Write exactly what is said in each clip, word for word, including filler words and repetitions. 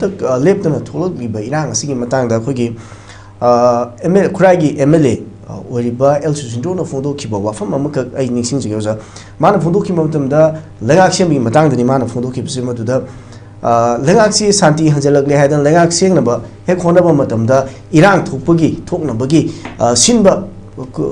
ꯍꯟꯗꯛ, ꯑ, ꯂꯦꯞꯇꯅ ꯊꯣꯛꯂꯛꯂꯤꯕ ꯏꯔꯥꯡ ꯑꯁꯤꯒꯤ ꯃꯇꯥꯡꯗ ꯑꯩꯈꯣꯏꯒꯤ, ꯑ, ꯑꯦꯝ ꯑꯦꯜ, ꯈꯨꯔꯥꯏꯒꯤ ꯑꯦꯝ ꯑꯦꯜ ꯑꯦ, ꯑ, ꯑꯣꯏꯔꯤꯕ ꯑꯦꯜ ꯁꯨꯁꯤꯟꯗ꯭ꯔꯣꯅ ꯐꯣꯡꯗꯣꯛꯈꯤꯕ ꯋꯥꯐꯝ ꯑꯃꯈꯛ ꯑꯩ ꯅꯤꯡꯁꯤꯡꯖꯒꯦ, ꯑꯣꯖꯥ꯫ ꯃꯥꯅ ꯐꯣꯡꯗꯣꯛꯈꯤꯕ ꯃꯇꯝꯗ ꯂꯩꯉꯥꯛ ꯁꯦꯝꯕꯒꯤ ꯃꯇꯥꯡꯗꯅꯤ ꯃꯥꯅ ꯐꯣꯡꯗꯣꯛꯈꯤꯕꯁꯦ꯫ ꯃꯗꯨꯗ, ꯑ, ꯂꯩꯉꯥꯛꯁꯤ ꯁꯥꯟꯇꯤ ꯍꯟꯖꯤꯜꯂꯛꯂꯦ ꯍꯥꯏꯗꯅ ꯂꯩꯉꯥꯛ ꯁꯦꯝꯅꯕ ꯍꯦꯛ ꯍꯣꯠꯅꯕ ꯃꯇꯝꯗ ꯏꯔꯥꯡ ꯊꯣꯛꯄꯒꯤ, ꯊꯣꯛꯅꯕꯒꯤ, ꯑ, ꯁꯤꯟꯕ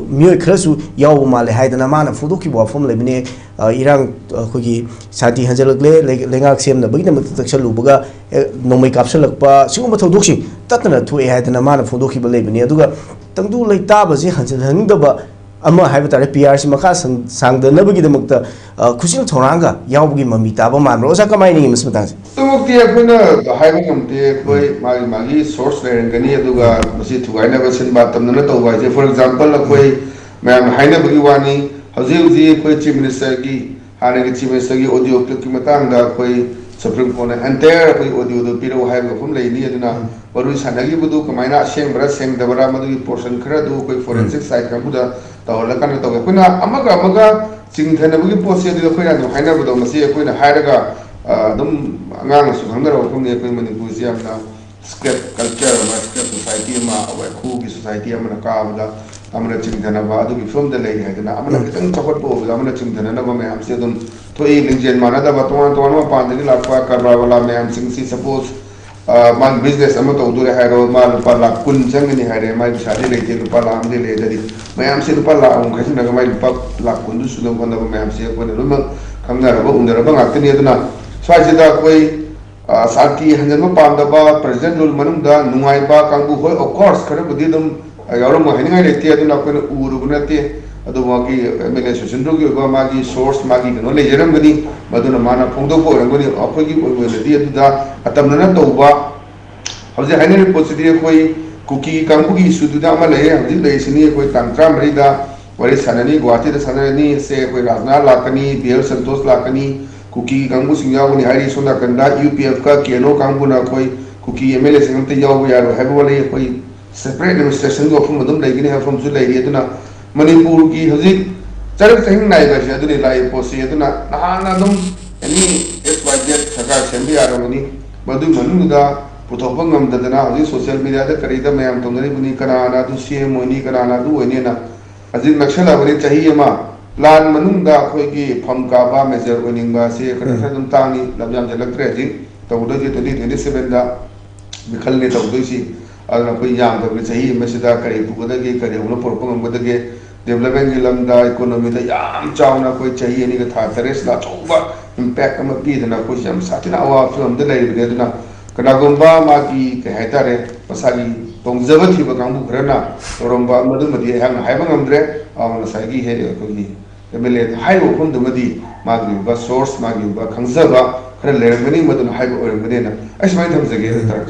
ꯃꯤꯑꯣꯏ ꯈꯔꯁꯨ ꯌꯥꯎꯕ ꯃꯥꯜꯂꯦ ꯍꯥꯏꯗꯅ ꯃꯥꯅ ꯐꯣꯡꯗꯣꯛꯈꯤꯕ ꯋꯥꯐꯝ ꯂꯩꯕꯅꯦ꯫ ꯑ, ꯏꯔꯥꯡ, ꯑꯩꯈꯣꯏꯒꯤ ꯁꯥꯟꯇꯤ ꯍꯟꯖꯤꯜꯂꯛꯂꯦ, ꯂꯩ-, ꯂꯩꯉꯥꯛ ꯁꯦꯝꯅꯕꯒꯤꯗꯃꯛꯇ ꯆꯪꯁꯜꯂꯨꯕꯒ, ꯑꯦ, ꯅꯣꯡꯃꯩ ꯀꯥꯞꯁꯤꯜꯂꯛꯄ, ꯁꯤꯒꯨꯝꯕ ꯊꯧꯗꯣꯛꯁꯤꯡ ꯇꯠꯇꯅ ꯊꯣꯛꯑꯦ ꯍꯥꯏꯗꯅ ꯃꯥꯅ ꯐꯣꯡꯗꯣꯛꯈꯤꯕ ꯂꯩꯕꯅꯤ꯫ ꯑꯗꯨꯒ ꯇꯪꯗꯨ ꯂꯩꯇꯥꯕꯁꯤ ꯍꯟꯖꯤꯜꯍꯟꯗꯕ ꯑꯃ ꯍꯥꯏꯕ ꯇꯥꯔꯦ, ꯄꯤ ꯑꯥꯔꯁꯤ ꯃꯈꯥ ꯁꯪ-, ꯁꯥꯡꯗꯅꯕꯒꯤꯗꯃꯛꯇ, ꯑ, ꯈꯨꯠꯁꯤꯟ ꯊꯧꯔꯥꯡꯒ ꯌꯥꯎꯕꯒꯤ ꯃꯃꯤ ꯇꯥꯕ ꯃꯥꯟꯕ꯭ꯔꯣ? ꯑꯣꯖꯥ, ꯀꯃꯥꯏꯅ ꯌꯦꯡꯉꯤ ꯃꯁꯤ ꯃꯇꯥꯡꯁꯦ? ꯑꯗꯨꯃꯛꯇꯤ ꯑꯩꯈꯣꯏꯅ ꯍꯥꯏꯕ ꯉꯝꯗꯦ꯫ ꯑꯩꯈꯣꯏ ꯃꯥꯒꯤ ꯃꯥꯒꯤ ꯁꯣꯔꯁ ꯂꯩꯔꯝꯒꯅꯤ, ꯑꯗꯨꯒ ꯃꯁꯤ ꯊꯨꯒꯥꯏꯅꯕ ꯁꯤꯟꯕ ꯇꯝꯅꯅ ꯇꯧꯕ ꯍꯥꯏꯁꯦ, ꯐꯣꯔ ꯑꯦꯛꯖꯥꯝꯄꯜ, ꯑꯩꯈꯣꯏ ꯃꯌꯥꯝꯅ ꯍꯥꯏꯅꯕꯒꯤ ꯋꯥꯅꯤ, ꯍꯧꯖꯤꯛ ꯍꯧꯖꯤꯛ ꯑꯩꯈꯣꯏ ꯆꯤꯐ ꯃꯤꯅꯤꯁꯇꯔꯒꯤ, ꯍꯥꯟꯅꯒꯤ ꯆꯤꯐ ꯃꯤꯅꯤꯁꯇꯔꯒꯤ ꯑꯣꯗꯤꯑꯣ ꯀ꯭ꯂꯤꯞꯀꯤ ꯃꯇꯥꯡꯗ ꯑꯩꯈꯣꯏ ꯁꯨꯄ꯭ꯔꯤꯝ ꯀꯣꯔꯠꯅ ꯑꯦꯟꯇꯥꯌꯔ ꯑꯩꯈꯣꯏ ꯑꯣꯗꯤꯑꯣꯗꯣ ꯄꯤꯔꯛꯎ ꯍꯥꯏꯕ ꯃꯐꯝ ꯂꯩꯅꯤ꯫ ꯑꯗꯨꯅ ꯎꯝ꯫ ꯋꯥꯔꯤ ꯁꯥꯟꯅꯈꯤꯕꯗꯨ ꯀꯃꯥꯏꯅ ꯑꯁꯦꯡꯕ꯭ꯔꯥ ꯁꯦꯡꯗꯕ꯭ꯔꯥ, ꯃꯗꯨꯒꯤ ꯄꯣꯔꯁꯟ ꯈꯔ ꯑꯗꯨ ꯑꯩꯈꯣꯏ ꯎꯝ꯫ ꯐꯣꯔꯦꯟꯁꯤꯛ ꯁꯥꯏꯠ ꯀꯥꯡꯕꯨꯗ ꯇꯧꯍꯜꯂꯀꯥꯟꯗ ꯇꯧꯋꯦ꯫ ꯑꯩꯈꯣꯏꯅ ꯑꯃꯒ ꯑꯃꯒ ꯆꯤꯡꯊꯅꯕꯒꯤ ꯄꯣꯠꯁꯦ ꯑꯗꯨꯗꯤ ꯑꯩꯈꯣꯏꯅ ꯑꯗꯨꯝ ꯍꯥꯏꯅꯕꯗꯣ, ꯃꯁꯤ ꯑꯩꯈꯣꯏꯅ ꯍꯥꯏꯔꯒ, ꯑ, ꯑꯗꯨꯝ ꯑꯉꯥꯡꯅꯁꯨ ꯈꯪꯅꯔꯕ ꯃꯐꯝꯅꯤ꯫ ꯑꯩꯈꯣꯏ ꯃꯅꯤꯄꯨꯔꯁꯤ ꯌꯥꯝꯅ ꯁ꯭ꯀ꯭ꯔꯦꯞ ꯀꯜꯆꯔ ꯑꯃ, ꯁ꯭ꯀ꯭ꯔꯦꯞ ꯁꯣꯁꯥꯏꯇꯤ ꯑꯃ, ꯋꯥꯏꯈꯨꯒꯤ ꯁꯣꯁꯥꯏꯇꯤ ꯑꯃꯅ ꯀꯥꯕꯗ ꯑꯃꯅ ꯆꯤꯡꯊꯅꯕ ꯑꯗꯨꯒꯤ ꯐꯤꯕꯝꯗ ꯂꯩꯔꯤ ꯍꯥꯏꯗꯅ, ꯑꯃꯅ ꯎꯝ꯫ ꯈꯤꯇꯪ ꯆꯥꯎꯈꯠꯄ ꯑꯣꯏꯕꯗ ꯑꯃꯅ ꯆꯤꯡꯊꯅꯅꯕ ꯃꯌꯥꯝꯁꯦ ꯑꯗꯨꯝ ꯊꯣꯛꯏ꯫ ꯂꯤꯡꯖꯦꯜ ꯃꯥꯟꯅꯗꯕ, ꯇꯣꯉꯥꯟ ꯇꯣꯉꯥꯟꯕ ꯃꯄꯥꯟꯗꯒꯤ ꯂꯥꯛꯄ ꯀꯔꯕꯥꯔ ꯋꯥꯂꯥ ꯃꯌꯥꯝꯁꯤꯡꯁꯤ, ꯁꯄꯣꯁ, ꯑ, ꯃꯥꯒꯤ ꯕꯤꯖꯤꯅꯦꯁ ꯑꯃ ꯇꯧꯗꯣꯔꯦ ꯍꯥꯏꯔꯣ, ꯃꯥ ꯂꯨꯄꯥ ꯂꯥꯛ ꯀꯨꯟ ꯆꯪꯒꯅꯤ ꯍꯥꯏꯔꯦ, ꯃꯥꯒꯤ ꯄꯩꯁꯥꯗꯤ ꯂꯩꯇꯦ, ꯂꯨꯄꯥ ꯂꯥꯛ ꯑꯃꯗꯤ ꯂꯩ, ꯑꯗꯨꯗꯤ ꯃꯌꯥꯝꯁꯦ ꯂꯨꯄꯥ ꯂꯥꯛ ꯑꯃ ꯈꯥꯏꯖꯤꯟꯅꯔꯒ ꯃꯥꯒꯤ ꯂꯨꯄꯥ ꯂꯥꯛ ꯀꯨꯟꯗꯨ ꯁꯨꯅꯕ ꯍꯣꯠꯅꯕ ꯃꯌꯥꯝꯁꯦ ꯑꯩꯈꯣꯏꯅ ꯂꯣꯏꯅꯃꯛ ꯈꯪꯅꯔꯕ, ꯎꯅꯔꯕ ꯉꯥꯛꯇꯅꯤ꯫ ꯑꯗꯨꯅ ꯁ꯭ꯋꯥꯏꯁꯤꯗ ꯑꯩꯈꯣꯏ, ꯑ, ꯁꯥꯟꯇꯤ ꯍꯟꯖꯤꯟꯕ ꯄꯥꯝꯗꯕ, ꯄ꯭ꯔꯖꯦꯟ ꯔꯨꯜ ꯃꯅꯨꯡꯗ ꯅꯨꯡꯉꯥꯏꯕ ꯀꯥꯡꯕꯨ, ꯍꯣꯏ, ꯑꯣꯐ ꯀꯣꯔꯁ, ꯈꯔꯕꯨꯗꯤ ꯑꯗꯨꯝ, ꯑ, ꯌꯥꯎꯔꯝꯃꯣꯏ ꯍꯥꯏꯅꯤꯡꯉꯥꯏ ꯂꯩꯇꯦ, ꯑꯗꯨꯅ ꯑꯩꯈꯣꯏꯅ ꯎꯔꯨꯕ ꯅꯠꯇꯦ꯫ ꯑꯗꯨ ꯃꯥꯒꯤ ꯑꯦꯝ ꯑꯦꯜ ꯑꯦ ꯁꯨꯁꯤꯟꯗ꯭ꯔꯣꯒꯤ ꯑꯣꯏꯕ ꯃꯥꯒꯤ ꯁꯣꯔꯁ, ꯃꯥꯒꯤ ꯀꯩꯅꯣ ꯂꯩꯖꯔꯝꯒꯅꯤ, ꯃꯗꯨꯅ ꯃꯥꯅ ꯐꯣꯡꯗꯣꯛꯄ ꯑꯣꯏꯔꯝꯒꯅꯤ꯫ ꯑꯩꯈꯣꯏꯒꯤ ꯑꯣꯏꯅꯗꯤ ꯑꯗꯨꯗ ꯑꯇꯝꯅꯅ ꯇꯧꯕ, ꯍꯧꯖꯤꯛ ꯍꯥꯏꯅꯔꯤꯕ ꯄꯣꯠꯁꯤꯗꯤ ꯑꯩꯈꯣꯏ ꯀꯨꯀꯤ ꯀꯥꯡꯕꯨꯒꯤ ꯏꯁꯨꯗꯨꯗ ꯑꯃ ꯂꯩꯔꯦ꯫ ꯍꯧꯖꯤꯛ ꯂꯩꯔꯤꯁꯤꯅꯤ, ꯑꯩꯈꯣꯏ ꯇꯥꯡ ꯇꯔꯥꯃꯔꯤꯗ ꯋꯥꯔꯤ ꯁꯥꯟꯅꯅꯤ, ꯒꯨꯋꯥꯍꯥꯇꯤꯗ ꯁꯥꯟꯅꯔꯅꯤ꯫ ꯁꯦ ꯑꯩꯈꯣꯏ ꯔꯥꯖꯅꯥꯊ ꯂꯥꯛꯀꯅꯤ, ꯕꯤ ꯑꯦꯜ ꯁꯟꯇꯣꯁ ꯂꯥꯛꯀꯅꯤ, ꯀꯨꯀꯤ ꯀꯥꯡꯕꯨꯁꯤꯡ ꯌꯥꯎꯒꯅꯤ ꯍꯥꯏꯔꯤ꯫ ꯁꯣꯝ ꯅꯥꯀꯟꯗ ꯌꯨ ꯄꯤ ꯑꯦꯐꯀ ꯀꯦ ꯑꯦꯟ ꯑꯣ ꯀꯥꯡꯕꯨꯅ ꯑꯩꯈꯣꯏ ꯀꯨꯀꯤ ꯑꯦꯝ ꯑꯦꯜ ꯑꯦꯁꯤꯡ ꯑꯝꯇ ꯌꯥꯎꯕ ꯌꯥꯔꯣꯏ ꯍꯥꯏꯕ ꯋꯥꯔꯤ꯫ ꯑꯩꯈꯣꯏ ꯁꯦꯄꯔꯦꯠ ꯑꯦꯗꯃꯤꯅꯤꯁꯇ꯭ꯔꯦꯁꯟꯒꯤ ꯋꯥꯐꯝ ꯑꯗꯨꯝ ꯂꯩꯒꯅꯤ ꯍꯥꯏꯕ ꯋꯥꯐꯝꯁꯨ ꯂꯩꯔꯤ꯫ ꯑꯗꯨꯅ ꯃꯅꯤꯄꯨꯔꯒꯤ ꯍꯧꯖꯤꯛ ꯆꯔꯛ ꯆꯍꯤꯡ ꯅꯥꯏꯕ ꯍꯥꯏꯁꯦ ꯑꯗꯨꯅꯤ ꯂꯥꯛꯏ ꯄꯣꯠꯁꯤ꯫ ꯑꯗꯨꯅ ꯅꯍꯥꯟꯅ ꯑꯗꯨꯝ ꯑꯦꯅꯤ ꯑꯦꯛꯁ ꯋꯥꯏ ꯖꯦꯠ ꯁꯔꯀꯥꯔ ꯁꯦꯝꯕ ꯌꯥꯔꯕꯅꯤ꯫ ꯃꯗꯨꯒꯤ ꯃꯅꯨꯡꯗꯨꯗ ꯄꯨꯊꯣꯛꯄ ꯉꯝꯗꯗꯅ ꯍꯧꯖꯤꯛ ꯁꯣꯁꯤꯌꯦꯜ ꯃꯦꯗꯤꯌꯥꯗ ꯀꯔꯤꯗ ꯃꯌꯥꯝ ꯇꯧꯅꯔꯤꯕꯅꯤ, ꯀꯅꯥꯅ ꯑꯗꯨ ꯁꯤ ꯑꯦꯝ ꯑꯣꯏꯅꯤ, ꯀꯅꯥꯅ ꯑꯗꯨ ꯑꯣꯏꯅꯤꯅ꯫ ꯍꯧꯖꯤꯛ ꯅꯛꯁꯜꯂꯛꯑꯕꯅꯤ ꯆꯍꯤ ꯑꯃ꯫ ꯂꯥꯟ ꯃꯅꯨꯡꯗ ꯑꯩꯈꯣꯏꯒꯤ ꯐꯝ ꯀꯥꯕ ꯃꯦꯖꯔ ꯑꯣꯏꯅꯤꯡꯕ ꯑꯁꯤ ꯈꯔ ꯎꯝ꯫ ꯈꯔ ꯑꯗꯨꯝ ꯇꯥꯡꯉꯤ, ꯂꯝ ꯌꯥꯝꯁꯤꯜꯂꯛꯇ꯭ꯔꯦ꯫ ꯍꯧꯖꯤꯛ ꯇꯧꯗꯣꯏꯁꯦ ꯇ꯭ꯋꯦꯟꯇꯤ ꯇ꯭ꯋꯦꯟꯇꯤ ꯁꯚꯦꯟꯗ ꯃꯤꯈꯜꯅꯤ ꯇꯧꯗꯣꯏꯁꯤ꯫ ꯑꯗꯨꯅ ꯑꯩꯈꯣꯏ ꯌꯥꯝꯗꯕꯅꯤ, ꯆꯍꯤ ꯑꯃꯁꯤꯗ ꯀꯔꯤ ꯄꯨꯒꯗꯒꯦ, ꯀꯔꯤ ꯑꯃꯨꯛ ꯄꯨꯔꯛꯄ ꯉꯝꯒꯗꯒꯦ, ꯗꯦꯕꯂꯞꯃꯦꯟꯒꯤ ꯂꯝꯗ, ꯏꯀꯣꯅꯣꯃꯤꯗ ꯌꯥꯝ ꯆꯥꯎꯅ ꯑꯩꯈꯣꯏ ꯆꯍꯤ ꯑꯅꯤꯒ ꯊꯥ ꯇꯔꯦꯠꯁꯤꯗ ꯑꯆꯧꯕ ꯏꯝꯄꯦꯛ ꯑꯃ ꯄꯤꯗꯅ ꯑꯩꯈꯣꯏꯁꯦ ꯌꯥꯝ ꯁꯥꯊꯤꯅ ꯑꯋꯥꯕ ꯐꯤꯕꯝꯗ ꯂꯩꯔꯤꯕꯅꯤ꯫ ꯑꯗꯨꯅ ꯀꯅꯥꯒꯨꯝꯕ ꯃꯥꯒꯤ ꯀꯩ ꯍꯥꯏꯇꯥꯔꯦ, ꯃꯁꯥꯒꯤ ꯇꯣꯡꯖꯕ ꯊꯤꯕ ꯀꯥꯡꯕꯨ ꯈꯔꯅ ꯇꯧꯔꯝꯕ ꯃꯗꯨꯃꯗꯤ ꯑꯩꯍꯥꯛꯅ ꯍꯥꯏꯕ ꯉꯝꯗ꯭ꯔꯦ꯫ ꯑꯗꯨꯅ ꯉꯁꯥꯏꯒꯤ ꯍꯦꯛ ꯑꯩꯈꯣꯏꯒꯤ ꯑꯦꯝ ꯑꯦꯜ ꯑꯦ ꯍꯥꯏꯔꯤꯕ ꯋꯥꯐꯝꯗꯨꯃꯗꯤ ꯃꯥꯒꯤ ꯑꯣꯏꯕ ꯁꯣꯔꯁ, ꯃꯥꯒꯤ ꯑꯣꯏꯕ ꯈꯪꯖꯕ ꯈꯔ ꯂꯩꯔꯝꯒꯅꯤ, ꯃꯗꯨꯅ ꯍꯥꯏꯕ ꯑꯣꯏꯔꯝꯒꯅꯦꯅ ꯑꯩ ꯁꯨꯃꯥꯏꯅ ꯊꯝꯖꯒꯦ ꯍꯥꯏꯕ ꯇꯥꯔꯦ꯫